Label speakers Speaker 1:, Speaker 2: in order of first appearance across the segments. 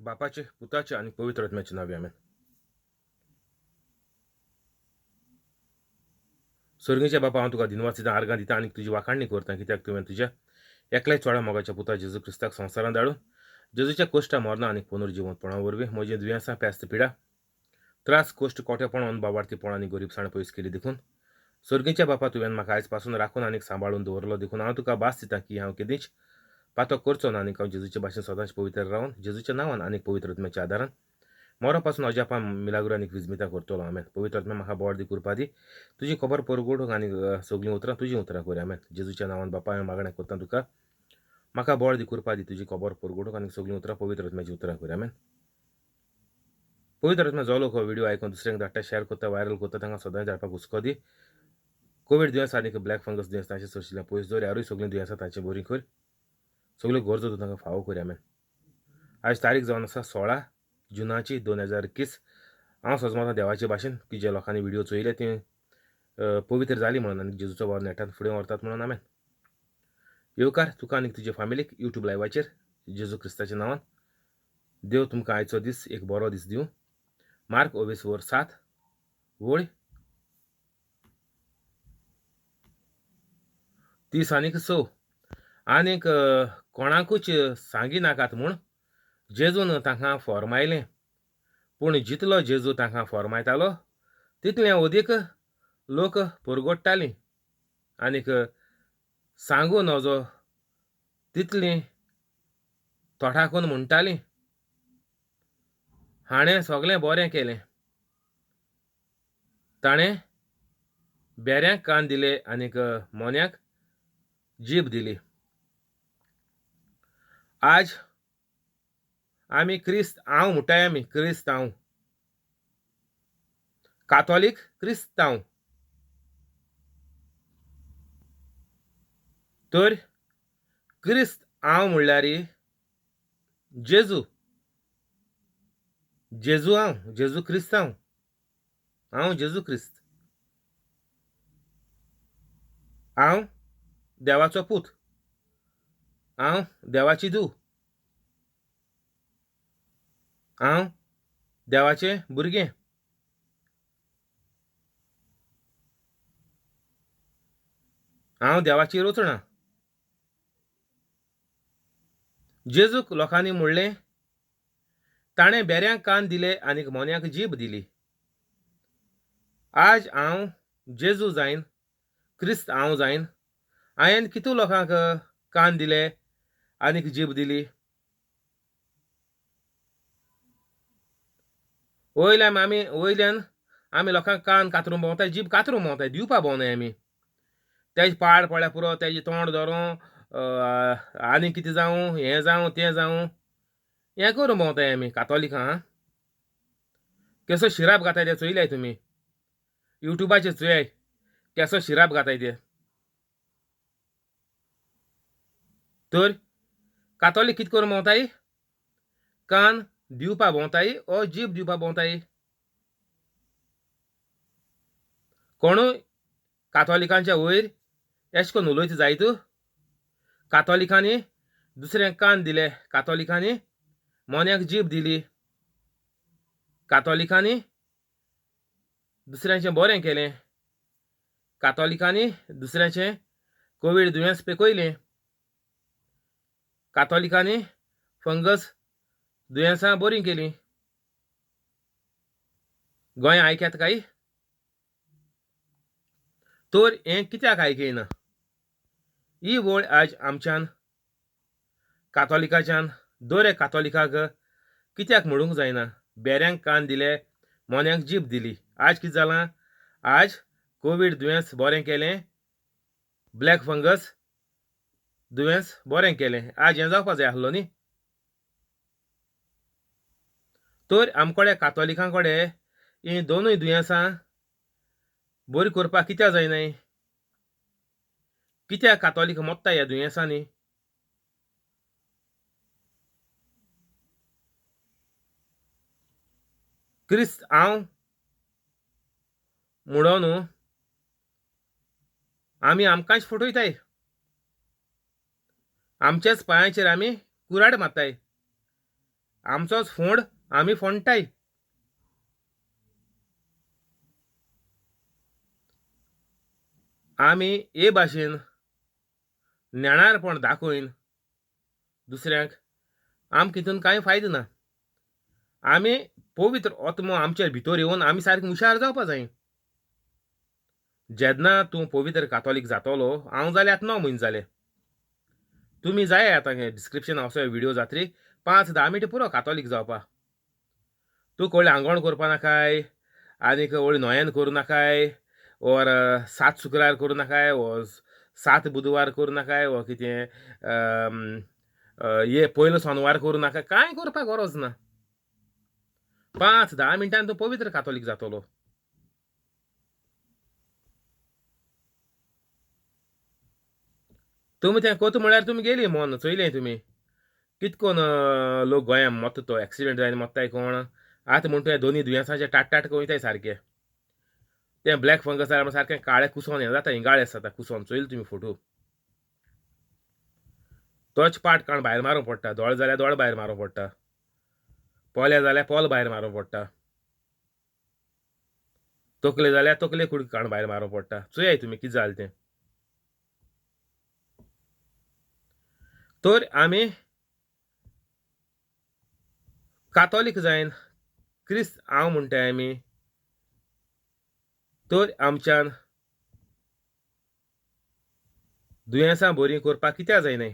Speaker 1: बापाचे, पुताचे आनी पवित्र आत्म्याचे नांवे, आमेन. सर्गीच्या बापा, हांव तुका दिनवास दिता, आर्गां दिता आनी तुजी वाखाणणी करता, कित्याक तुवें तुज्या एकल्याच चोडा मोगाच्या पुता जेजू क्रिस्ताक संवसारांत धाडून जेजूच्या कोश्टा मरणां आनी पुनर्जिवंतपणा वरवीं म्हजी दुयेंसां, पेस्त, पिडा, त्रास, कोश्ट, कोटेपण, अनबावार्थीपण आनी गरीबसाण पयस केली. देखून सर्गीच्या बापा, तुवें म्हाका आयज पासून राखून आनी सांबाळून दवरलो, देखून हांव तुका भास दिता की हांव केदींच पातो करचो ना आनी हांव जेजूचे भाशेन सदांच पवित्र रावन जेजूच्या नांवान आनी पवित्र आत्म्याच्या आदारान मरा पासून अजापां, मिलाग्रो आनी विजमिता करतलो. आमेन. पवित्र आत्म्या, म्हाका बळ दी, कृपा दी, तुजी खबर परगडूंक आनी सगळीं उतरां तुजीं उतरां कर. आमेन. जेजूच्या नांवान बापा, हांवें मागणें करता तुका, म्हाका बळ दी, कृपा दी, तुजी खबर परगडूंक आनी सगळीं उतरां पवित्र आत्म्याचीं उतरां कर. आमेन. पवित्र आत्म्या, जो लोक हो व्हिडिओ आयकून दुसऱ्यांक धाडटा, शेअर करता, व्हायरल करता, तांकां सदांच धाडपाक हुस्को दी. कोवीड दुयेंस आनी ब्लॅक फंगस दुयेंस तांचे सरशिल्लें पयस दवर. यारूय सगळीं दुयेंसां तांचे बरीं कर, सगल्यो गरजो तूं तांकां फावो कर. आमेन. आयज तारीख जावन आसा 16 जुनाची 2021. हांव सजमता देवाचे भाशेन की जे लोकांनी व्हिडिओ चोयले ते पवित्र जाली म्हणून आनी जेजूचो वावर नेटान फुडें व्हरतात म्हणून. आमेन. येवकार तुका आनी तुजे फामिलीक यूट्यूब लायवाचेर जेजू क्रिस्ताच्या नांवान. देव तुमकां आयचो दीस एक बरो दीस दिवं. मार्क ओवेस वर 7 वळ 30 आनीक 6. आनीक कोणाकूच सांगिनाकात म्हूण जेजून तांकां फॉर्मायलें. पूण जितलो जेजू तांकां फॉर्मायतालो तितलें अदीक लोक परगोडटालीं आनीक सांगू नजो तितलीं तोठाकून म्हणटालीं, हाणें सगळें बरें केलें, ताणें बेऱ्यांक कान दिले आनीक मोन्याक जीब दिली. आज आमी क्रिस्त हांव म्हणटाय, आमी क्रिस्त हांव, कातोलीक क्रिस्तांव. तर क्रिस्त हांव म्हणल्यार जेजू, जेजू हांव, जेजू क्रिस्तांव, हांव जेजू क्रिस्त, हांव देवाचो पूत, हांव देवाची धूव, हांव देवाचें भुरगें. हांव देवाची रचणा. जेजूक लोकांनी म्हणलें, ताणें बेऱ्यांक कान दिले आनी मोन्याक जीब दिली. आज हांव जेजू जायन, क्रिस्त हांव जायन, हांवें कितू लोकांक कान दिले आनीक जीब दिली? वयल्यान आमी वयल्यान आमी लोकांक कान कातरूंक भोंवताय, जीब कातरूंक भोंवताय, दिवपा भोंवनाय आमी. तेजे पाड पडल्यार पुरो, तेजें तोंड धरूं, आनी कितें जावं, हें जावं, तें जावं, हें करूंक भोंवताय आमी कातोलिकां. आं, केसो शिराप घाताय ते चोयल्याय तुमी, युट्यूबाचेर चोयाय केसो शिराप घाताय ते. तर कातोलीक कितें करूंक भोंवताय? कान दिवपा भोंवताय ओ जीब दिवपा भोंवताय? कोणूय कातोलिकांच्या वयर एश कोन्न उलयता जायत? कातोलिकांनी दुसऱ्यांक कान दिले, कातोलिकांनी मोन्याक जीब दिली, कातोलिकांनी दुसऱ्यांचें बरें केलें, कातोलिकांनी दुसऱ्यांचें कोवीड दुयेंस पेकयलें, कातोलिकांनी फंगस दुयेंसां बरीं केलीं. गोंय आयक्यात काय? तर हें कित्याक आयकयना? ही वळ आज आमच्यान कातोलिकाच्यान दर एक कातोलिकाक कित्याक म्हणूंक जायना? बेऱ्यांक कान दिले, मोन्याक जीब दिली. आज कितें जालां? आज कोवीड दुयेंस बरें केलें, ब्लॅक फंगस दुयेंस बरें केलें. आज हें जावपा जाय आसलो न्ही. तर आमकडे कातोलिकां कडेन हीं दोनूय दुयेंसां बरी करपाक कित्याक जायनाय? कित्याक कातोलीक मोत्ता ह्या दुयेंसांनी? क्रिस्त हांव म्हणून आमी आमकांच फटयताय, आमच्याच पांयाचेर आमी कुराड मारताय. आमचोच फोंड आमी फोंडटाय. आमी हे भाशेन नेणारपण दाखोवन दुसऱ्यांक आमकां हितून कांय फायदो ना. आमी पवित्र आत्मो आमचे भितर येवन आमी सारके हुशार जावपा जाय. जेन्ना तूं पवित्र कातोलीक जातलो, हांव जाल्यार आतां 9 म्हयने जाले. तुमी जाय आतां डिस्क्रिप्शन असो व्हिडियो जातरी 5-10 मिनटां पुरो कातोलीक जावपा. तूं व्हडलें आंगवण करपा नाकाय, आनीक व्हडलें नोयेन करूं नाकाय, ओर 7 शुक्रार करूं नाकाय, वो 7 बुधवार करूं नाकाय, वो कितें हे पयलो सोनवार करूं नाका, कांय करपाक गरज ना. 5-10 मिनटान तूं पवित्र कातोलीक जातलो. तुमी तें कोत म्हळ्यार तुमी गेली मन चोयलें तुमी कितकोन लोक गोंयांत मोत्ता, तो एक्सिडेंट जावन मोत्ताय कोण. आतां म्हणटा दोनी दुयेंसाचे टाट टाट वयताय सारके. तें ब्लॅक फंगस जाल्यार सारकें काळें कुसोन हें जाता, हिंगाळे जाता कुसोन. चोयले तुमी फोटो, तोच पाट काण भायर मारूंक पडटा. दोळे जाल्यार दोळे भायर मारूंक पडटा, पोले जाल्यार पोल भायर मारूंक पडटा, तकले जाल्यार तकले कुडके काण भायर मारूंक पडटा. चोयाय तुमी कितें जालें तें. तर आमी कातोलीक जायन क्रिस्त हांव म्हणटाय आमी, तर आमच्यान दुयेंसां बरीं करपाक कित्याक जायनाय?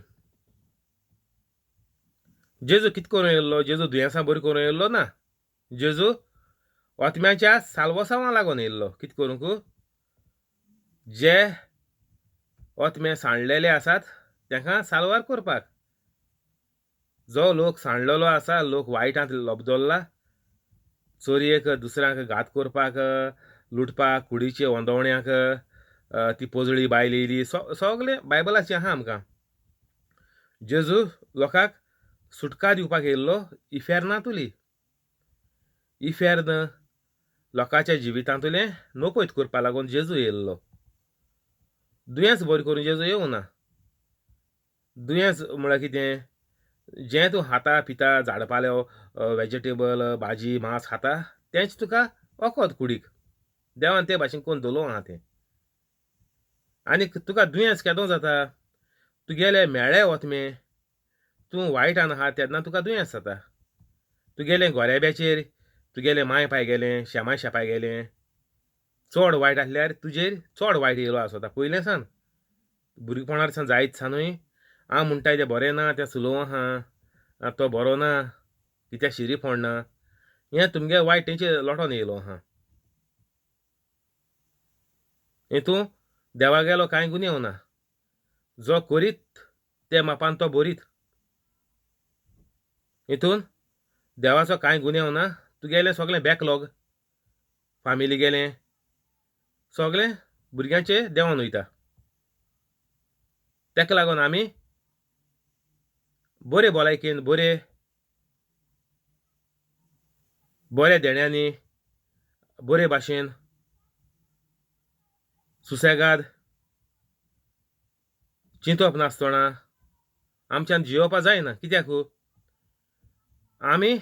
Speaker 1: जेजू कितें करूं येयल्लो? जेजू दुयेंसां बरीं करूं येयल्लो ना. जेजू आत्म्याच्या साल्वसांवां लागून येयल्लो. कितें करूंक? जे आत्मे सांडलेले आसात तांकां साल्वार करपाक. जो लोक सांडलेलो आसा, लोक वायटांत लबदल्ला, चोरयेक दुसऱ्यांक घात करपाक, लुटपाक, कुडीचे वंदवण्याक, ती पोजळी बायल येयली, सगळें बायबलाचें आहा आमकां. जेजू लोकांक सुटका दिवपाक येयल्लो इफेर्नांतुली. इफेर्न लोकांच्या जिवितांतुलें नपयत करपाक लागून जेजू येयल्लो. दुयेंस बरें करून जेजू येवना. दुयेंस म्हळ्यार कितें? जें तूं खाता पिता, झाडपाल्यो, वेजिटेबल, भाजी, मांस खाता तेंच तुका वखद कुडीक. देवान ते भाशेन कोण दवरलो आहा तें. आनी तुका दुयेंस केदो जाता? तुगेले मेळे वतमे तूं वायटान आहा तेन्ना तुका दुयेंस जाता. तुगेले गोरेब्याचेर, तुगेले मांय पाय गेलें, शेमाय शेपाय गेलें, चड वायट आसल्यार तुजेर चड वायट येयलो आसता. पयलें सान भुरगेपणार सान जायत सानूय हांव म्हणटाय तें बरें ना, तें स्लो आहा, तो बरो ना, कित्याक शिरी फोडना, हें तुमगे वायट तेंचे लोटोन येयलो आहा. हितून देवा गेलो कांय गुन्यांव ना. जो करीत ते मापान तो बरीत. हितून देवाचो कांय गुन्यांव ना. तुगेलें सगळें बॅकलॉग, फामिली गेलें, सगळें भुरग्यांचे देंवोन वयता. ताका लागून आमी बरे भलायकेन, बरे बऱ्या देण्यांनी, बरे भाशेन, सुसेगाद, चिंतप नासतना आमच्यान जियोवपा जायना. कित्याक? आमी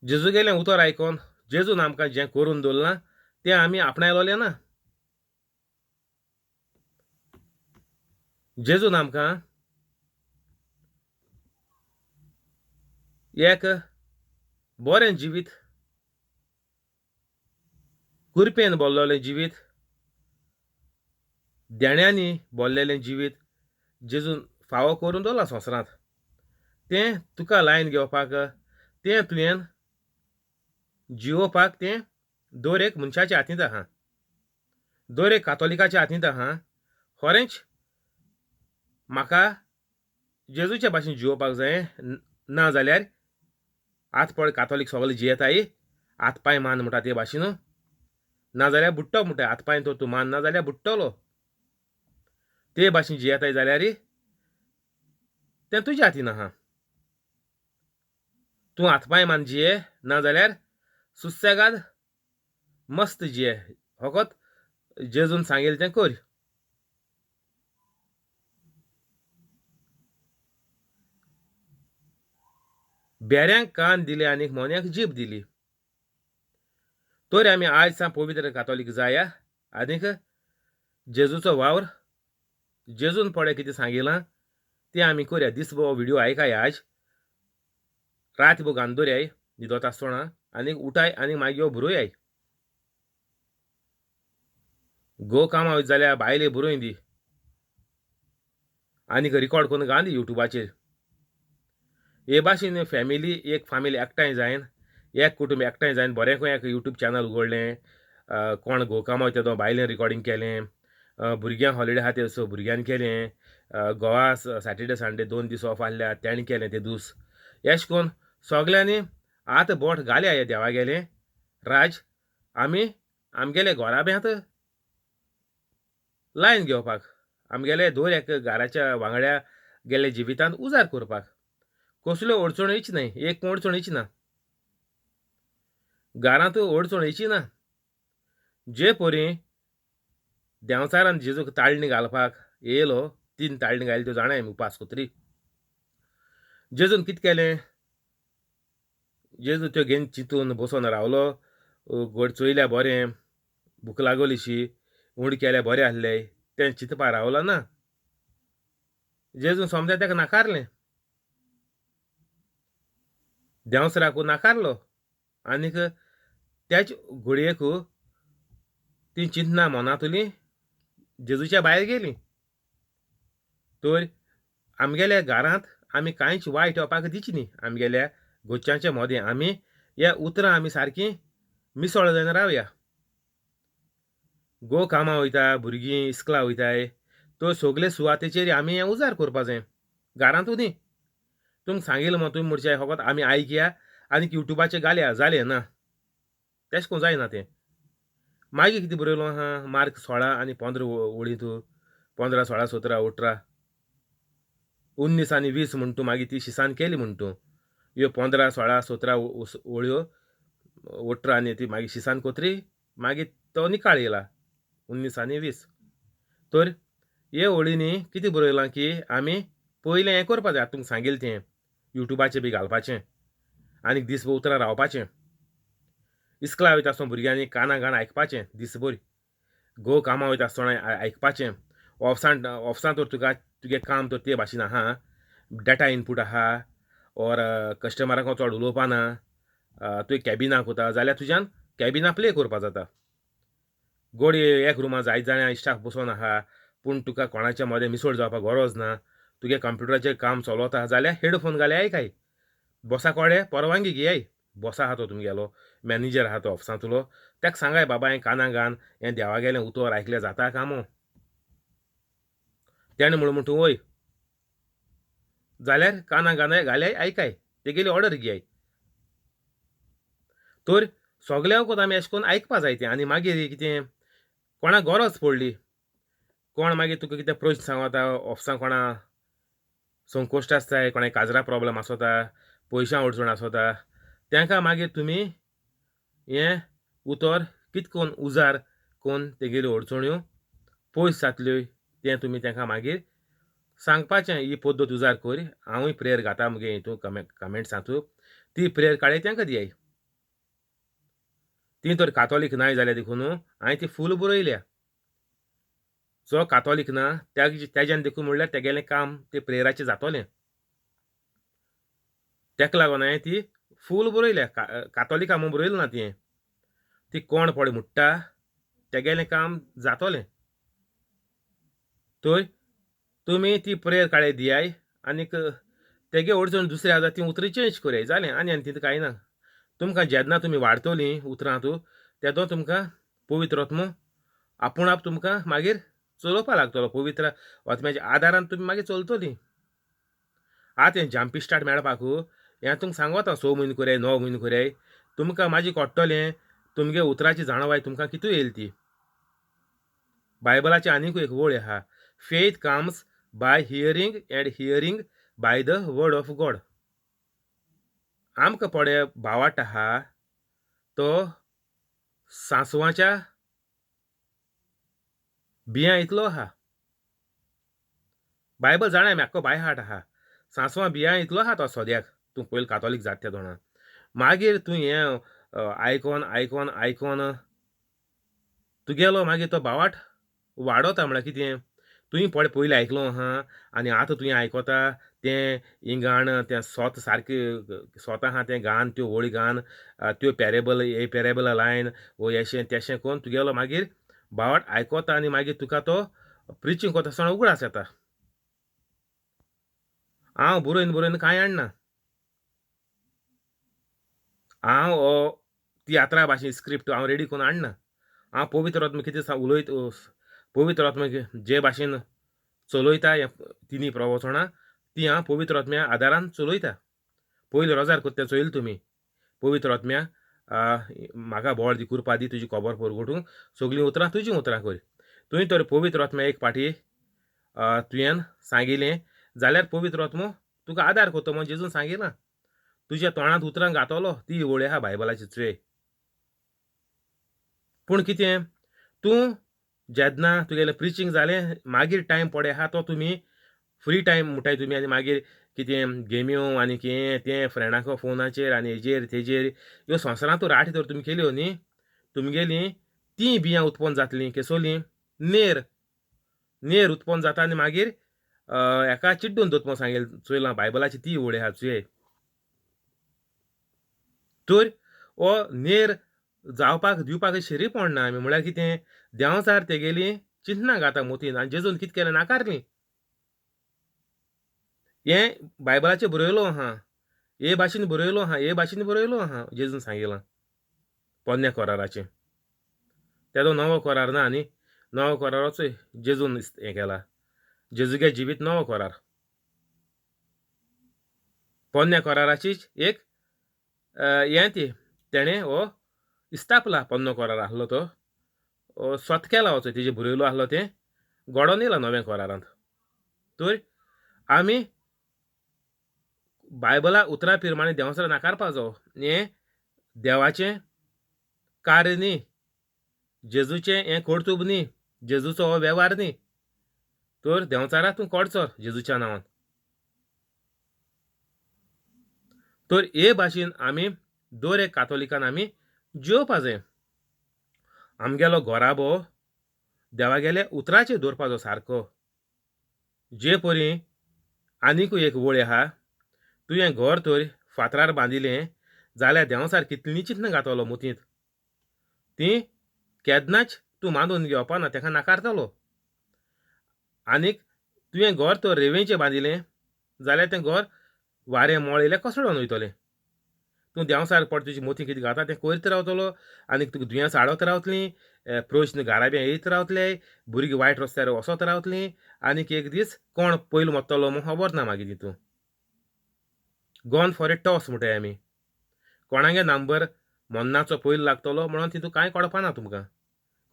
Speaker 1: जेजूगेलें उतर आयकोन जेजून आमकां जें करून दवरलां तें आमी आपणायलोलें ना. जेजून आमकां एक बरें जिवीत, कुरपेन भरलेलें जिवीत, देण्यांनी भरलेलें जिवीत जेजून फावो करून दवरलां संवसारांत. तें तुका लायन घेवपाक, तें तुवें जियोवपाक, तें दर एक मनशाच्या हातींत आहा, दर एक कातोलिकाच्या हातींत आहा. खरेंच म्हाका जेजूच्या भाशेन जियोवपाक जाय, ना जाल्यार आत पळय कातोलीक सगळे जियेताय, हात पांय मान म्हणटा ते भाशेन, ना जाल्यार बुडटो म्हणटा. हात पांय तर तूं मान ना जाल्यार बुडटलो. ते भाशेन जियेताय जाल्यार तें तुज्या हातीन आहा. तूं हात पांय मान जिये, ना जाल्यार सुसेगाद मस्त जिये. फकत जेजून सांगेल तें कर. बेऱ्यांक कान दिले आनीक मोन्याक जीब दिली. तर आमी आयज सावन पवित्र कातोलीक जाया आनीक जेजूचो वावर जेजून पळय कितें सांगिलां तें आमी करया. दीस भर व्हिडियो आयकाय, आज रात भर घालून दवरयाय न्हिदत आसतना आनी उठाय आनी मागीर बरोयाय. घोव कामां वयता जाल्यार बायले बरोवन दी आनीक रिकॉर्ड करून घाल दी युट्यूबाचेर. हे भाशेन फॅमिली एक फामील एकठांय जायन, एक कुटुंब एकठांय जायन बरें खंय एक युट्यूब चॅनल उगडलें, कोण घोव कामां वयता तो बायलेन रिकॉर्डिंग केलें, भुरग्यांक हॉलिडे आहा ते भुरग्यान केलें, घोवा सॅटर्डे संडे 2 दीस ऑफ आहल्या तेणें केलें ते दीस. एश कोन्न सगल्यांनी आतां बोट घाल्या ह्या देवा गेलें राज आमी आमगेले घोराब्यांत लायन घेवपाक, आमगेले दर एक घराच्या वांगड्या गेल्ले जिवितांत उजार करपाक. कसल्यो अडचण येची न्हय, एक अडचण येची ना, घरांत अडचण येची ना. जे परी देंवचारान जेजूक ताळणी घालपाक येयलो, 3 ताळणी घायले त्यो जाणाय आमी उपास कोतरी. जेजून कितें केलें, जेजू त्यो घेवन चिंतून बसोन रावलो, गोड चोयल्या बरें, भूक लागोलीशी, उंड केल्या बरें आहले, तें चिंतपा रावलो ना. जेजून सोमतें ताका नाकारलें, देंवचाराक नाकारलो आनीक त्याच घडयेक ती चिंतना मनांतली जेजूच्या भायर गेली. तर आमगेल्या घरांत आमी कांयच वायट येवपाक दिची न्ही. आमगेल्या घरच्यांच्या मदें आमी ह्या उतरां आमी सारकीं मिसळ जावन रावया. घोव कामां वयता, भुरगीं इस्कला वयताय, तर सगले सुवातेचेर आमी हें उजार करपा जाय, घरांतूय न्ही. तुमकां सांगिल्लें म्हूण तुमी म्हणचे फकत आमी आयकया आनी युट्यूबाचेर घालया, जालें ना, तेश कोन्न जायना तें. मागीर कितें बरयलो आहा मार्क 16 आनी 15 ओळींत, 15 16 17 18 19 आनी 20 म्हण तूं मागीर ती शिसान केली म्हण तूं ह्यो 15 16 17 ओळ्यो 18 आनी ती मागीर शिसान कोतरी मागीर तो निकाळ येयला 19 आनी 20. तर हे ओळींनी कितें बरयलां की आमी पयलें हें करपा जाय, तुमकां सांगिल्लें तें युट्यूबाचेर बी घालपाचें आनी दीसभर उतरां रावपाचें. इस्कला वयता आसतना भुरग्यांनी काना घाण आयकपाचें दीसभर, घोव कामां वयता आसतना आयकपाचें. ऑफिसान ऑफिसान तर तुका तुगे काम तर ते भाशेन आहा, डेटा इनपूट आहा ऑर कस्टमराक चड उलोवपा ना, तुवें कॅबिनाक वता जाल्यार तुज्यान कॅबिना प्ले करपा जाता. गोडये एक रुमा जायत जाणां स्टाफ बसोन आहा पूण तुका कोणाच्या मदें मिसळ जावपाक गरज ना, तुगे कंप्युटराचेर काम चलता जाल्यार हेडफोन घालय आयकाय, बॉसा कोडे परवानगी घेयाय, बॉसा आहा तो तुमगेलो मॅनेजर आहा तो ऑफिसांतलो, ताका सांगाय बाबा हें काना घान हें देवा गेलें उतर आयकल्यार जाता कामो, तेणें म्हणून म्हण तूं वय जाल्यार काना घान घालय आयकाय, तेगेली ऑर्डर घेयाय. तर सगल्या वखद आमी अशें करून आयकपा जाय तें. आनी मागीर कितें कोणाक गरज पडली, कोण मागीर तुका कितें प्रश्न सांगता ऑफिसांत, कोणा संकोश्ट आसताय, कोणाक काजरा प्रोब्लम आसता, पयशां अडचण आसता, तांकां मागीर तुमी हें उतर कित कोन्न उजार कोन्न तेगेल्यो अडचण्यो पयस जातल्यो तें तुमी तांकां मागीर सांगपाचें. ही पद्दत उजार कर, हांवूय प्रेयर घाता मुगे हितून कमेंट्सांतू, ती प्रेयर काडय तांकां दियाय. ती तर कातोलीक नाय जाल्यार देखून हांवें ती फूल बरयल्या. जो कातोलीक ना तेज्यान देखून म्हणल्यार तेगेलें काम ते प्रेयराचें जातलें, तेका लागून हांवें ती फूल बरयल्या. कातोलिका म्हूण बरयलें ना तियें, ती कोण पळय म्हणटा तेगेलें काम जातलें. तर तुमी ती प्रेयर काडय दियाय आनीक तेगे अडचण दुसरी आसा ती उतरां चेंज करयाय, जालें. आनी आनी तितूं कांय ना. तुमकां जेन्ना तुमी वाडटलीं उतरां तूं तेदो तुमकां पवित्र आत्मो आपूण आप तुमकां मागीर चलोवपा लागतलो. पवित्र आत्म्याच्या आदारान तुमी मागीर चलतलीं. आतां हें जम्पी स्टार्ट मेळपाक हें तुमकां सांगता, 6 म्हयने करयाय 9 म्हयने करयाय, तुमकां मागीर कळटलें तुमगे उतराची जाणवाय तुमकां कितू येयली ती. बायबलाची आनीकूय एक वळ आहा, faith comes by hearing and hearing by the word of God. आमकां पडे भावाट आहा तो सांसवाच्या बियां इतलो आहा. बायबल जाणा आमी आख्खो बाय हार्ट आहा, सांसवां बियां इतलो आहा तो सोद्याक. तूं पयलीं कातोलीक जाता त्या दोणा मागीर तूं हें आयकोन आयकोन आयकोन तुगेलो मागीर तो बावाट वाडोता. म्हळ्यार कितें, तुवें पळय पयलीं आयकलो आहा आनी आतां तुवें आयकता तें इंगाण तें सोत सारकें सोत आहा तें गान त्यो वळी गान त्यो पॅरेबल हे पॅरेबल लायन वो येशें तेशें करून तुगेलो मागीर बावाट आयकता आनी मागीर तुका तो प्रिचींग कोता आसतना उगडास येता. हांव बरोवन बरोवन कांय हाडना, हांव हो तियात्रा भाशेन स्क्रिप्ट हांव रेडी करून हाडना. हांव पवित्र आत्मा कितें उलयत, पवित्र आत्मा जे भाशेन चलयता हें तिनी प्रवचनां ती हांव पवित्र आत्म्या आदारान चलयता. पयलीं रोजार करता तें चोयलें तुमी, पवित्र आत्म्या म्हाका बळ दी, कृपा दी, तुजी खबर परगटूंक, सगळीं उतरां तुजीं उतरां कर. तुवें तर पवित्र आत्म्या एक पाटी तुवें सांगिलें जाल्यार पवित्र आत्मो तुका आदार करता म्हूण जेजून सांगिलां. तुज्या तोंडांत उतरां घातलो ती वळी आहा बायबलाची चोय. पूण कितें तूं जेन्ना तुगेलें प्रिचींग जालें मागीर टायम पडे आहा तो तुमी फ्री टायम म्हणटाय तुमी, आनी मागीर कितें गेम्यो आनी कितें तें फ्रेंडाक फोनाचेर आनी हेजेर तेजेर ह्यो संवसारांत राठी तर तुमी केल्यो न्ही, तुमगेलीं तीं बियां उत्पन्न जातलीं. केसोलीं नेर नेर उत्पन्न जाता आनी मागीर एका चिड्डून दवरता म्हूण सांगेल चोयलां बायबलाची ती वळी आहा चोय. तर हो नेर जावपाक दिवपाक शिरी पडना आमी. म्हळ्यार कितें, देंवचार तेगेली चिंतनां घाता मोतीन आनी जेजून कितें केलें नाकारलीं. हें बायबलाचेर बरयलो आहा, हे भाशेन बरयलो आहा, हे भाशेन बरयलो आहा जेजून सांगिलां पोन्न्या कराराचें. तेजो नवो करार ना न्ही, नवो कराराचोय जेजून हें केला, जेजूगे जिवीत नवो करार. पोन्न्या कराराचीच एक हें ती तेणें हो इस्तापला पोन्नो करार आसलो तो स्वत केला वचो तेजे बरयलो आसलो तें घडोवन येयला नव्या करारांत. तर आमी बायबला उतरां प्रमाणे देंवचार नाकारपा जावो. हें देवाचें कार्य न्ही, जेजूचें हें कर्तुब न्ही, जेजूचो हो वेव्हार न्ही. तर देंवचारा तूं कडचो जेजूच्या नांवान. तर हे भाशेन आमी दर एक कातोलिकान आमी जियोवपा जाय. आमगेलो घराबो देवागेल्या उतराचेर दवरपाचो सारको. जे परी आनिकूय एक वळी आहा, तुवें घर तर फातरार बांदिलें जाल्यार देंवचार कितलीं चिंतनां घातलो मोतींत, तीं केन्नाच तूं मानून घेवपा ना, तेका नाकारतलो. आनीक तुवें घर तर रेंवेचें बांदिलें जाल्यार तें घर वारें मोळयलें कोसळोन वयतलें. तूं देंवचार पड तुजी मोती कितें घाता तें करीत रावतलो आनीक तुका दुयेंस हाडत रावतलीं, प्रश्न घरा बी येयत रावतले, भुरगीं वायट रस्त्यार वचत रावतलीं, आनीक एक दीस कोण पयलो मरतलो म्हूण खबर ना मागीर तितून. गॉन फॉर ए टॉस म्हणटाय आमी, कोणागे नंबर मन्नाचो पयलो लागतलो म्हणून तितून कांय कळपा ना तुमकां.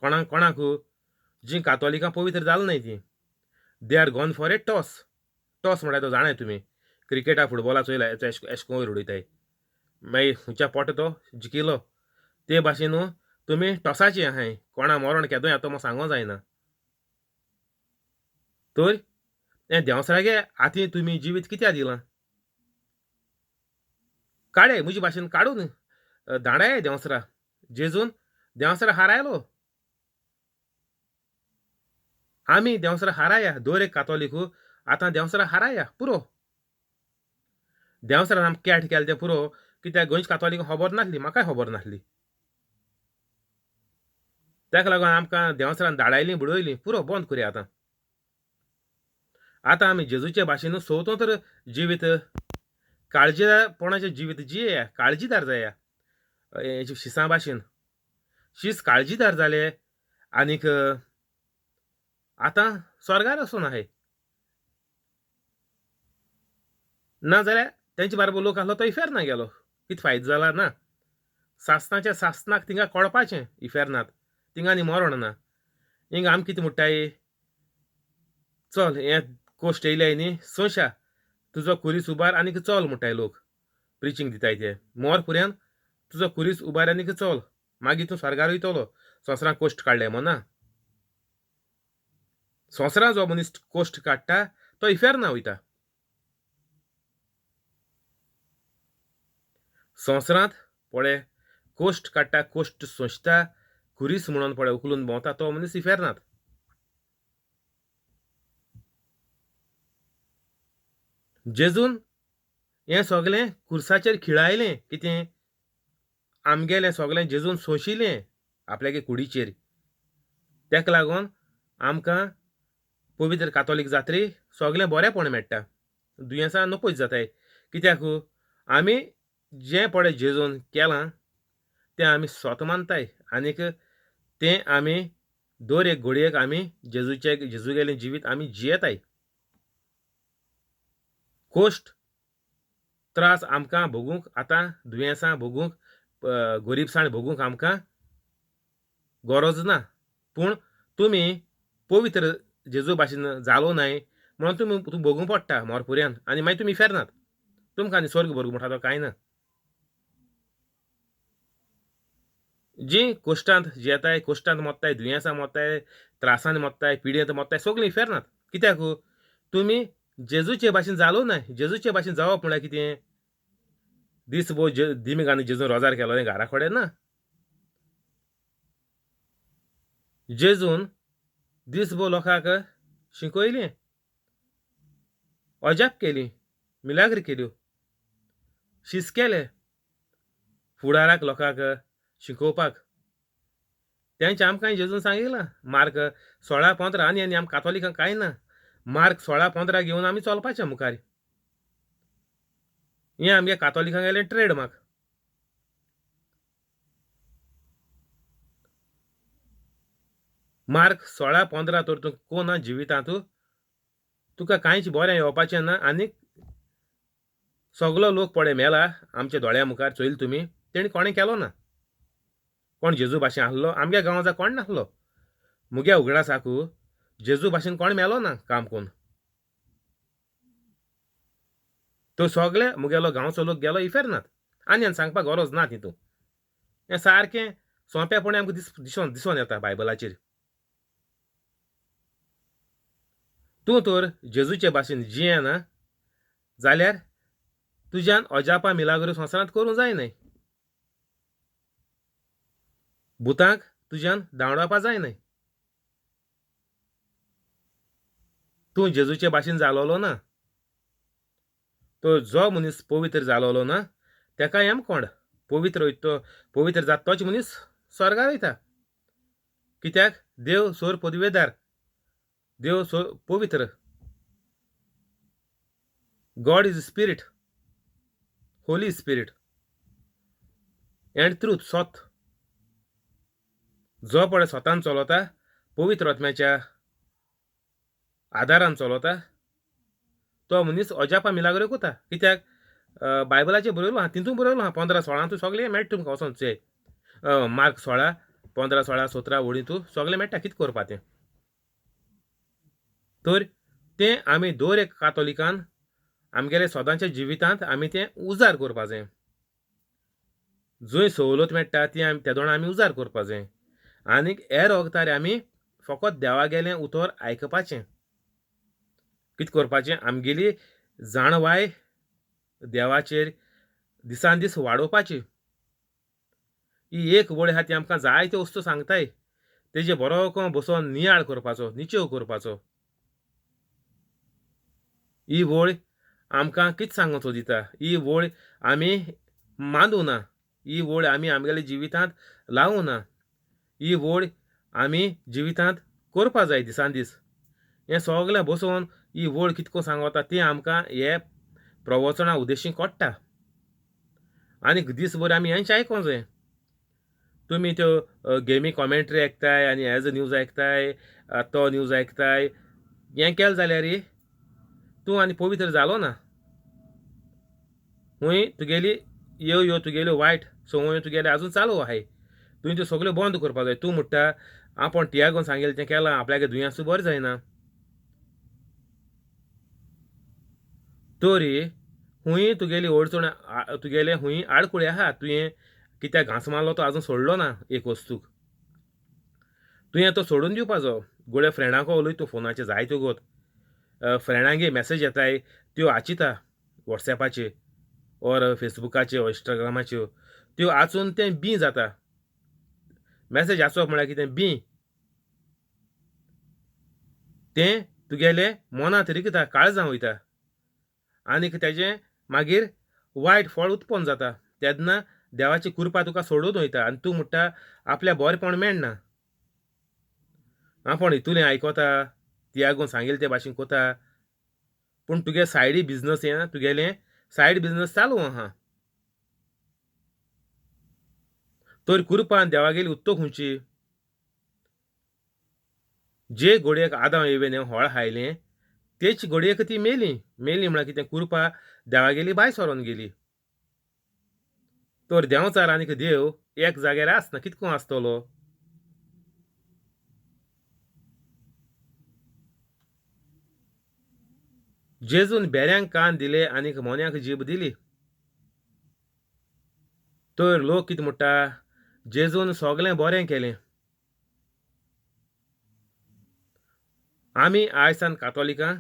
Speaker 1: कोणाक कोणाक जीं कातोलिकां पवित्र जाल न्हय तीं, they are gone for a toss. Toss म्हणल्यार तो जाणाय तुमी, क्रिकेटा फुटबॉला चोयला एश वयर उडयताय मागीर खंयच्या पोट तो जिखिलो. ते भाशेन न्हू तुमी टॉसाचे आहाय, कोणा मरण केदो येता म्हूण सांगो जायना. तर हें देंवचारागे आती तुमी जिवीत कित्याक दिलां? काडे म्हजे भाशेन काडून धाडाय देंवचारा. जेजून देंवचारा हारायलो, आमी देंवचारा हाराया. दर एक कातोलिकू आतां देंवचारा हाराया पुरो. देंवचारान आमकां कॅट केलें तें पुरो, कित्याक गोंयच्या कातोलिकांक खबर नासली, म्हाकाय खबर नासली. ताका लागून आमकां देंवचारान धाडायलीं बुडयलीं पुरो, बंद करया आतां. आतां आमी जेजूचे भाशेन स्वतंत्र जिवीत, काळजीदारपणाचें जिवीत जियेया, काळजीदार जाया. शिसां भाशेन शीस काळजीदार जाले आनीक आतां स्वर्गार वचून आहाय. ना जाल्यार तेंचे बाराबर लोक आसलो तो इफेर्ना गेलो, कितें फायदो जाला ना. सासणाच्या सासणाक थिंगा कळपाचें इफेर्नात, थिंगा आनी मरण ना. हिंगा आमी कितें म्हणटाय, चल हें कोश्ट येयल्याय न्ही सोंशा तुजो कुरीस उबार आनीक चल म्हणटाय लोक, प्रिचींग दिताय ते मोर पुऱ्यान तुजो कुरीस उबार आनीक चल, मागीर तूं स्वर्गार वयतलो. संवसारांत कोश्ट काडले म्हण ना, संवसारांत जो मनीस कोश्ट काडटा तो इफेर्ना वयता. संवसारांत पळे कोश्ट काडटा, कोश्ट सोंसता, खुरीस म्हणून पळय उखलून भोंवता तो मनीस इफेर्नांत. जेजून हें सगलें खुर्साचेर खिळायलें. कितें आमगेलें सगलें जेजून सोंशिलें आपल्यागे कुडीचेर. तेका लागून आमकां पवित्र कातोलीक जात्री सगलें बरेंपण मेळटा, दुयेंसां नपयत जाताय. कित्याक आमी जें पळय जेजून केलां तें आमी स्वता मानताय आनीक तें आमी दर एक घडयेक आमी जेजूचे जेजूगेलें जिवीत आमी जियेताय. कोश्ट त्रास आमकां भोगूंक आतां, दुयेंसां भोगूंक, गरिबसाण भोगूंक आमकां गरज ना. पूण तुमी पवित्र जेजू भाशेन जालो नाय म्हणून तुमी तुमकां भोगूंक पडटा मोरपुऱ्यान आनी मागीर तुमी इफेर्नात. तुमकां आनी स्वर्ग भोग म्हणटा तो कांय ना. जीं कोश्टांत जियेताय, कोश्टांत मोत्ताय, दुयेंसां मोत्ताय, त्रासांनी मोत्ताय, पिडेंत मोत्ताय, सगळीं इफेर्नात. कित्याक तुमी जेजूचे भाशेन जालो नाय. जेजूचे भाशेन जावप म्हळ्यार कितें? दीस भोर दिमिगांनी जेजून रोजार केलो घरा कडेन ना. जेजून दीसभर लोकांक शिकयलें, अजाप केली, मिलाग्र केल्यो, शिस केले फुडाराक लोकांक शिकोवपाक. तेंचे आमकां जेजून सांगिलां मार्क 16:15. आनी आनी आमकां कातोलिकांक कांय ना. मार्क 16:15 घेवन आमी चलपाचें मुखार. हें आमगे कातोलिकांक गेलें ट्रेडमार्क. मार्क 16:15 तर तूं कोना जिवितांत तुका कांयच बरें येवपाचें ना. आनी सगलो लोक पळय मेला आमच्या दोळ्या मुखार चोयल तुमी, तेणी कोणें केलो ना. कोण जेजू भाशेन आहलो आमगे गांवांत कोण नासलो. मुगे उगडासाकू जेजू भाशेन कोण मेलो ना काम कोन्न. तो सगळे मुगेलो गांवचो लोक गेलो इफेर्नात. आनी आनी सांगपाक गरज ना तितूं. हें सारकें सोंपेपणी आमकां दिसोन दिसोन येता बायबलाचेर. तूं तर जेजूचे भाशेन जियेना जाल्यार तुज्यान अजापां मिलाग्रो संवसारांत करूंक जायनाय. भुतांक तुज्यान धांवडावपा जायनाय. तूं जेजूचे भाशेन जालोलो ना. तो जो मनीस पवित्र जालोलो ना तेका यमकोंड. पवित्र वयता तो पवित्र जाता तोच मनीस स्वर्गार वयता. कित्याक देव सोर पदवेदार, देव सोर पवित्र. God is spirit, holy spirit and truth, सत. जो पळय स्वतान चलता पवित्र आत्म्याच्या आदारान चलता तो मनीस अजापा मिलाग्रो कोता. कित्याक बायबलाचेर बरयलो आहा, तितून बरयलो आहा 15-16 सगळें मेळटा तुमकां वचोन चोय. मार्क 16 15 16 17 वळी तूं सगळें मेळटा कितें करपा तें. तर तें आमी दर एक कातोलिकान आमगेले सदांच्या जिवितांत आमी तें उजार करपा जाय. जंय सवलत मेळटा ती आमी त्या दोणा आमी उजार करपा जाय. आनीक हेर वखदार आमी फकत देवागेलें उतर आयकपाचें. कितें करपाचें? आमगेली जाणवाय देवाचेर दिसान दीस वाडोवपाची. ही एक वळ आहा ती आमकां जायत्यो वस्तू सांगताय. तेजे बरो बसोन नियाळ करपाचो, निचेव करपाचो. ही वळ आमकां कितें सांगूंक सोदिता? ही वळ आमी मानूं ना. ही वळ आमी आमगेल्या जिवितांत लावूं ना. ही वळ आमी जिवितांत करपा जाय दिसान दीस. हें सगळें बसोवन ही वळ कितको सांगता ती आमकां हे प्रवचना उद्देशी कळटा. आनी दीसभर आमी हेंच आयकोंक जाय. तुमी त्यो गेमी कॉमेंट्री आयकताय आनी एज न्यूज आयकताय, तो न्यूज आयकताय, हें केलें जाल्यार तूं आनी पवित्र जालो ना. हूंय तुगेली यो यो तुगेल्यो वायट संवयो तुगेले आजून चालू आहाय. तुवें त्यो सगल्यो बंद करपाक जाय. तूं म्हणटा आपूण टियागोन सांगेलें तें केलां, आपल्यागे दुयेंस बरें जायना. तरी हुंय तुगेली अडचण, तुगेले हुंय आडकुळे आहा. तुवें कित्याक घांस मारलो तो आजून सोडलो ना एक वस्तूक. तुवें तो सोडून दिवपाचो. गोडे फ्रेंडांक उलय तूं फोनाचेर जायत्यो गोत. फ्रेंडांगे मॅसेज येताय त्यो आचिता वॉट्सॅपाचेर. ऑर फेसबुकाच्यो, इंस्टाग्रामाच्यो, त्यो आचून तें बी जाता. मॅसेज आसप म्हळ्यार कितें बी, तें तुगेलें मनांत रिगता, काळजां वयता आनीक तेजें मागीर वायट फळ उत्पन्न जाता. तेन्ना देवाची कृपा तुका सोडून वयता आनी तूं म्हणटा आपल्या बरेंपण मेळना. आपूण हितूलें आयकता, तियागून सांगील ते भाशेन कोता, पूण तुगे सायडी बिजनस हें तुगेलें सायड बिजनस चालू आहा. तर कृपान देवागेली उत्तो खुंयची? जे घोडयेक आदांव येवेन हळ हायलें तेच घोडयेक ती मेली. मेली म्हळ्यार कितें? कृपा देवागेली बाय सरोन गेली. तर देंवचार आनीक देव एक जाग्यार आसना, कितको आसतलो? जेजून बेऱ्यांक कान दिले आनीक मोन्याक जीब दिली. तर लोक कितें म्हणटा? जेजून सगळें बरें केलें. आमी आयसान कातोलिकां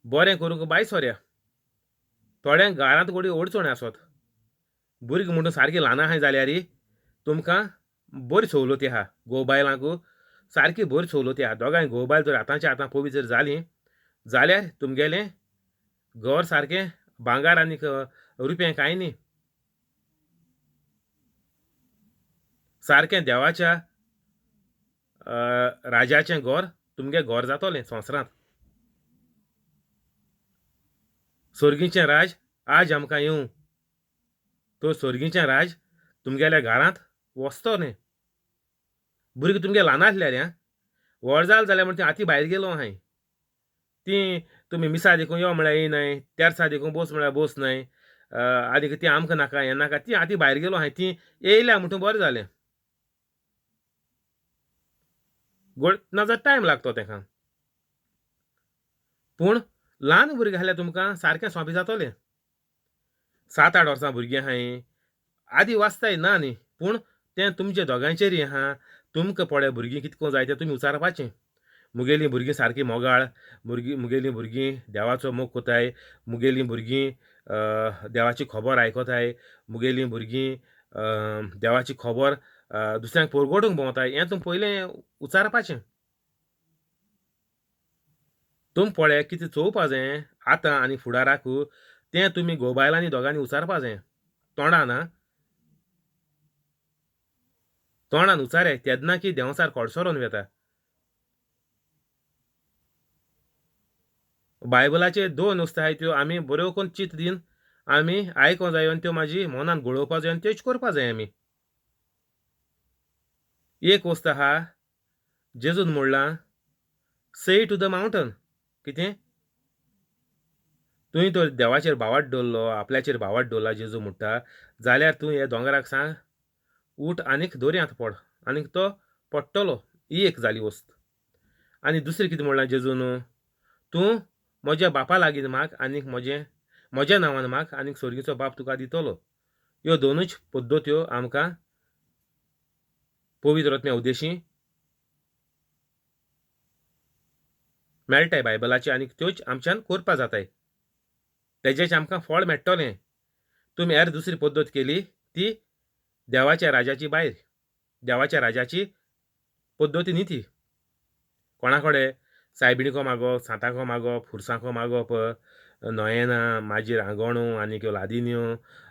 Speaker 1: बरें करूंक बाय सोऱ्या. थोड्यांक घरांत घोडी अडचण आसत, भुरगीं म्हणून सारकीं ल्हान आहाय जाल्यार तुमकां बरी सवलती आहा. घोव बायलांक सारकी बरी सवलती आहा. दोगांय घोव बायल जर आतांच्या आतां पवित्र जालीं जाल्यार तुमगेलें घर सारकें भांगार आनीक रुपया कांय न्ही, सारकें देवाच्या राजाचें घर तुमगें घर जातलें संवसारांत. सोर्गीचें राज आज आमकां येवं, तो सोर्गीचें राज तुमगेल्या घरांत वचतलें. भुरगीं तुमगे ल्हान आसल्यार आं, व्हड जाल जाल्यार म्हण ती आती भायर गेलो आहाय, ती तुमी मिसा देखून यो म्हळ्यार येयनाय, तेर्सा देखून बोस म्हळ्यार बोस नाय, आनीक ती आमकां नाका हें नाका, ती आती भायर गेलो आहाय, ती येयल्या म्हणटून बरें जालें. गोड ना जाल्यार टायम लागतो तेका. पूण ल्हान भुरगीं आसल्यार तुमकां सारकें सोंपें जातलें. 7-8 वर्सां भुरगीं आहाय, आदी वाचताय ना न्ही, पूण तें तुमचे दोगांयचेरय आहा. तुमकां पळय भुरगीं कितको जाय तें तुमी विचारपाचें. मुगेलीं भुरगीं सारकीं मोगाळ, मुगेलीं भुरगीं देवाचो मोग कोताय, मुगेलीं भुरगीं देवाची खबर आयकोताय, मुगेलीं भुरगीं देवाची खबर दुसऱ्यांक परगटूंक भोंवताय, हें तुमी पयलें विचारपाचें. तुमी पळय कितें चोवपा जाय आतां आनी फुडाराक, तें तुमी घोव बायलांनी दोगांनी विचारपा जाय. तोंडान आं, तोंडान उचारे तेन्ना की देंवचार कडसरोन वेता. बायबलाचे दोन वस्तू आहाय त्यो आमी बऱ्यो करून चिंत दीन आमी आयकोंक जायो आनी त्यो माजी मनान घोळोवपा जाय आनी त्योच करपा जाय आमी. एक वस्त आहा, जेजून म्हणलां से टू the mountain. कितें? तुवें तर देवाचेर भावाट दवरलो, आपल्याचेर भावाट दवरला जेजू म्हणटा, जाल्यार तूं ह्या दोंगराक सांग उठ आनीक दर्यांत पड, आनीक तो पडटलो. ही एक जाली वस्त. आनी दुसरें कितें म्हणलां जेजून? तूं म्हज्या बापा लागीं माग आनीक म्हज्या नांवान माग आनीक सोर्गीचो बाप तुका दितलो. ह्यो दोनूच पद्दत्यो आमकां पवित्र आत्म्या उद्देशी मेळटाय बायबलाचे, आनीक त्योच आमच्यान करपा जाताय. तेजेच आमकां फळ मेळटलें. तुमी हेर दुसरी पद्दत केली ती देवाच्या राजाची भायर, देवाच्या राजाची पद्दती न्ही ती. कोणा कडेन सायबिणीको मागप, सांताको मागप, खुर्सांको मागप, नोयेना, मागीर आंगोणो, आनीक लादिन्यो,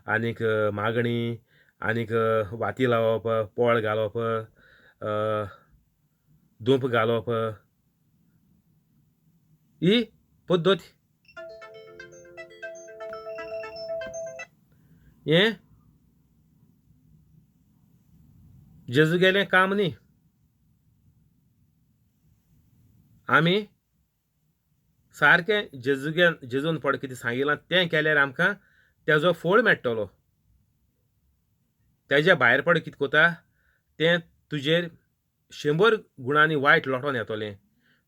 Speaker 1: आनीक मागणी, आनीक वाती लावप, पोळ घालप, धूप घालप, ही पद्दत हें जेजूगेलें काम न्ही. आमी सारकें जेजून पळय कितें सांगिलां तें केल्यार आमकां तेजो फळ मेळटलो. तेज्या भायर पड कितें कोता तें तुजेर 100 गुणांनी वायट लोटोन येतलें.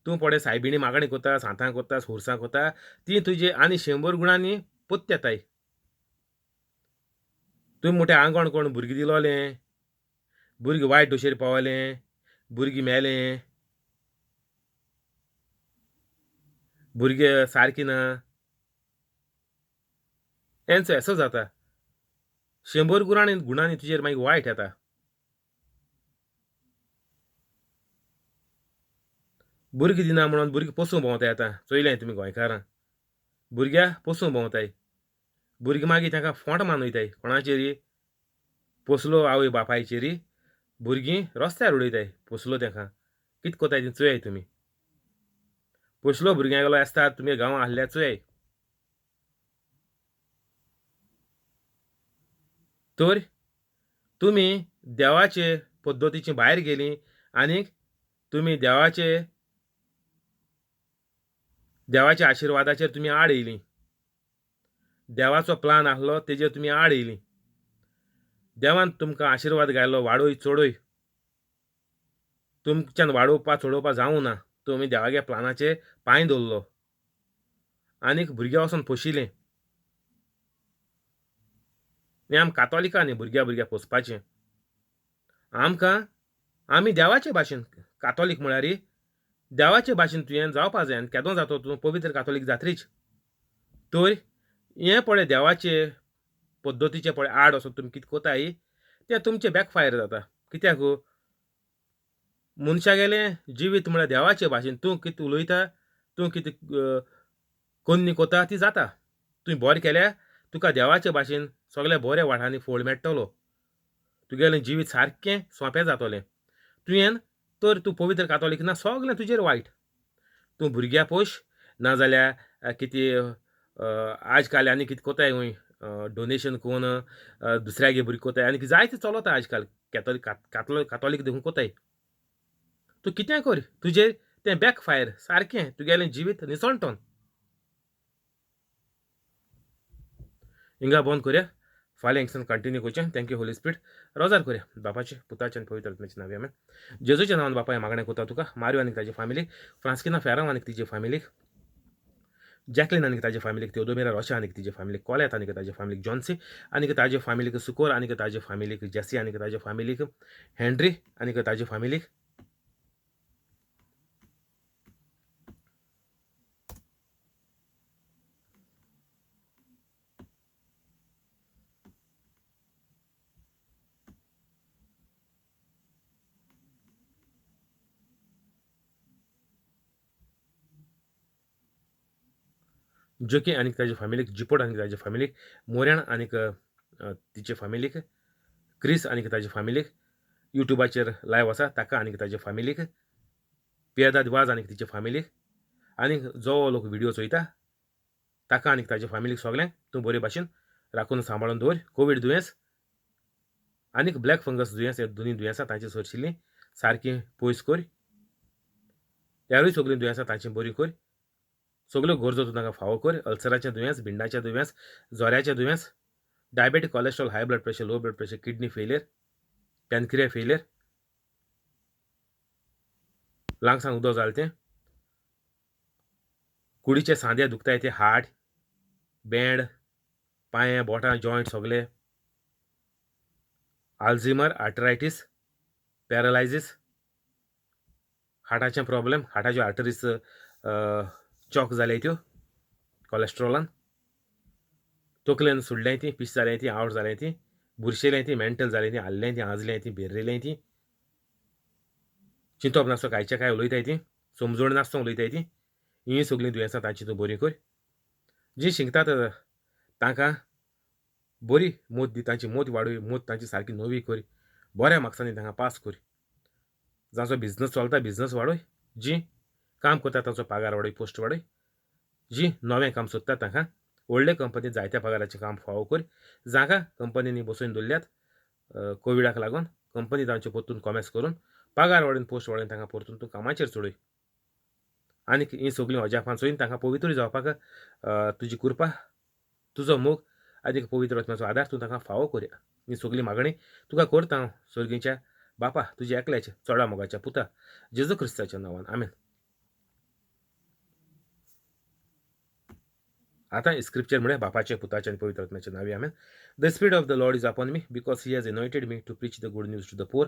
Speaker 1: तूं पळय सायबिणी मागणी कोता, सांतां कोता, खुर्सां कोता, ती तुजे आनी 100 गुणांनी पोत्त येताय. तुमी मोठें आंगण कोण भुरगीं दिलोलें, भुरगीं वायट डोशेर पावलें, भुरगीं मेलें, भुरगे सारकी ना. हेंच एसो जाता. 100 गुणांनी गुणांनी तुजेर मागीर वायट येता. भुरगीं दिना म्हणून भुरगीं पोसूंक भोंवताय आतां. चोयलें तुमी गोंयकारां, भुरग्या पोसूंक भोंवताय. भुरगीं मागीर तांकां फोंट मारून वयताय. कोणाचेर? पोसलो आवय बापायचेर. भुरगीं रस्त्यार उडयताय पोसलो तांकां. कितें कोताय तें चोयाय तुमी. पोसलो भुरग्यांगेलो आसता तुमी गांवां आहल्यार चोयाय. तर तुमी देवाचे पद्दतीचे भायर गेलीं आनीक तुमी देवाचे देवाच्या आशिर्वादाचेर तुमी आड येयलीं. देवाचो प्लान आहलो तेजेर तुमी आड येयलीं. देवान तुमकां आशिर्वाद घायलो वाडोय चडोय. तुमच्यान वाडोवपा चडोवपा जावूं ना. तुमी देवागे प्लानाचेर पांय दवरलो आनीक भुरग्यां वचोन पोशिलें. हें आम कातोलिकां न्ही भुरग्या भुरग्या पोसपाचें. आमकां आमी देवाचे भाशेन कातोलीक म्हळ्यार देवाचे भाशेन तुवें जावपा जाय. आनी केदो जातो तूं पवित्र कातोलीक जात्रीच. तर हें पळय देवाचे पद्दतीचे पळय आड वचोन तुमी कितें कोताय तें तुमचें बॅकफायर जाता. कित्याक मनशागेलें जिवीत म्हळ्यार देवाचे भाशेन तूं कितें उलयता, तूं कितें कोन्नी कोता ती जाता. तुवें बरें केल्यार तुका देवाचे भाशेन सगळ्या बऱ्या वाठारांनी फळ मेळटलो. तुगेलें जिवीत सारकें सोंपें जातलें. तुवें तर तूं पवित्र कातोलीक ना सगळें तुजेर वायट. तूं भुरग्या पोश नाजाल्यार कितें आज काल आनी कितें कोताय खंय डोनेशन कोन दुसऱ्यागे भुरगीं कोताय आनी जायतें चलता आज काल कॅथोलीक कातोलीक देखून कोताय. तूं कितें कर तुजेर तें बॅकफायर सारकें तुगेलें जिवीत निसणटन. हिंगा बंद करया. फाल्यां हिंगसान कंटिन्यू करचें. Thank you Holi spirit. रोजार करया. बापाचे पुताचे आनी पवित्र आत्म्याचे नांव आमेन. जेजूच्या नांवान बापा हें मागणें करता तुका. मारियो आनी ताजी फामिलीक, फ्रांस्किना फेरांव आनी तिजे फामिलीक, जॅकलीन आनी ताजे फामिलीक, तेओदोमिरा रोशा आनी तिजे फामिलीक, कोलेत आनी ताजे फामिलीक, जॉन्सी आनी ताजे फामिलीक, सुकोर आनी ताजे फामिलीक, जेसी आनी ताजे फामिलीक, हेनरी आनी ताजे फामिलीक, जोकी आनी ताजे फामिलीक, जिपोट आनी ताजे फामिलीक, मोऱ्याण आनी तिचे फामिलीक, क्रिस आनी ताजे फामिलीक, युट्यूबाचेर लायव आसा ताका आनी ताजे फामिलीक, पियादाद वाज आनी तिचे फामिलीक, आनी जो लोक व्हिडियो चोयता ताका आनी ताजे फामिलीक सगळ्यांक तूं बरे भाशेन राखून सांबाळून दवर. कोवीड दुयेंस आनी ब्लॅक फंगस दुयेंस हे दोनूय दुयेंसां तांचे सरशिल्लीं सारकीं पयस कर. ह्यारूय सगळीं दुयेंसां तांची बरीं कर. सगल्यो गरजो तूं तांकां फावो कर. अल्सराचें दुयेंस, भिंडाचें दुयेंस, जोऱ्याचें दुयेंस, diabetic, cholesterol, high blood pressure, low blood pressure, kidney failure, pancreas failure, लंग्सान उदक जालें तें, कुडीचे सांदे दुखताय ते, हार्ट, बँड, पांये, बोटां, जॉयंट सगले, आल्झिमर, आर्थरायटीस, पॅरालायजीस, हार्टाचें प्रॉब्लेम, हार्टाच्यो आर्टरीज चॉक जाले त्यो कॉलेस्ट्रॉलान, तकलेन सुडलें ती, पीस जालें ती, आवट जालें ती, बुरशेलें ती, मेंटल जालें ती, हाल्लें ती, आजलें ती, बेर्रेलें ती, चिंतप नासतो कांयचे कांय उलयताय ती, समजण नासतो उलयताय ती. हीं सगळीं दुयेंसां तांची तूं बरी कर. जीं शिंकतात तांकां बरी मोत दी, तांची मोत वाडय, मोत तांची सारकी नवी कर, बऱ्या मार्क्सांनी तांकां पास कर. जांचो बिजनस चलता बिजनस वाडय, जीं काम करता तांचो पगार वाडय, पोस्ट वाडय, जीं नवें काम सोदता तांकां व्हडले कंपनी जायत्या पगाराचें काम फावो कर. जांकां कंपनींनी बसोवन दवरल्यात कोविडाक लागून कंपनी तांचे परतून कॉमेस करून पगार वाडोवन पोस्ट वाडोवन तांकां परतून तूं कामाचेर चडय. आनीक हीं सगळीं अजापां चोयन तांकां पवित्र जावपाक तुजी कृपा, तुजो मोग आनीक पवित्र आत्म्याचो आदार तूं तांकां फावो करया. ही सगळी मागणी तुका करता हांव सर्गीच्या बापा, तुज्या एकल्याच्या चोडा मोगाच्या पुता जेजू क्रिस्ताच्या नांवान, आमेन. आतां स्क्रिप्चर म्हळ्यार बापाचे, पुताचे आनी पवित्र आत्म्याचे नांवी, आमेन. The spirit of the Lord is upon me because he has anointed me to preach the good news to the poor,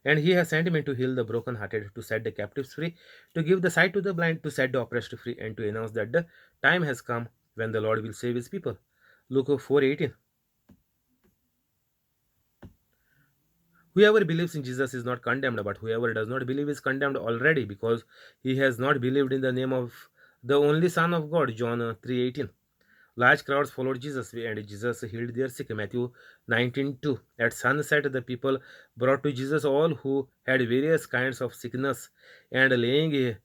Speaker 1: and he has sent me to heal the broken hearted, to set the captives free, to give the sight to the blind, to set the oppressed free, and to announce that the time has come when the Lord will save his people. Luke 4:18. Whoever believes in Jesus is not condemned, but whoever does not believe is condemned already because he has not believed in the name of the only Son of God. John 3:18. Large crowds followed Jesus, and Jesus healed their sick. Matthew 19:2. At sunset, the people brought to Jesus all who had various kinds of sickness, and laying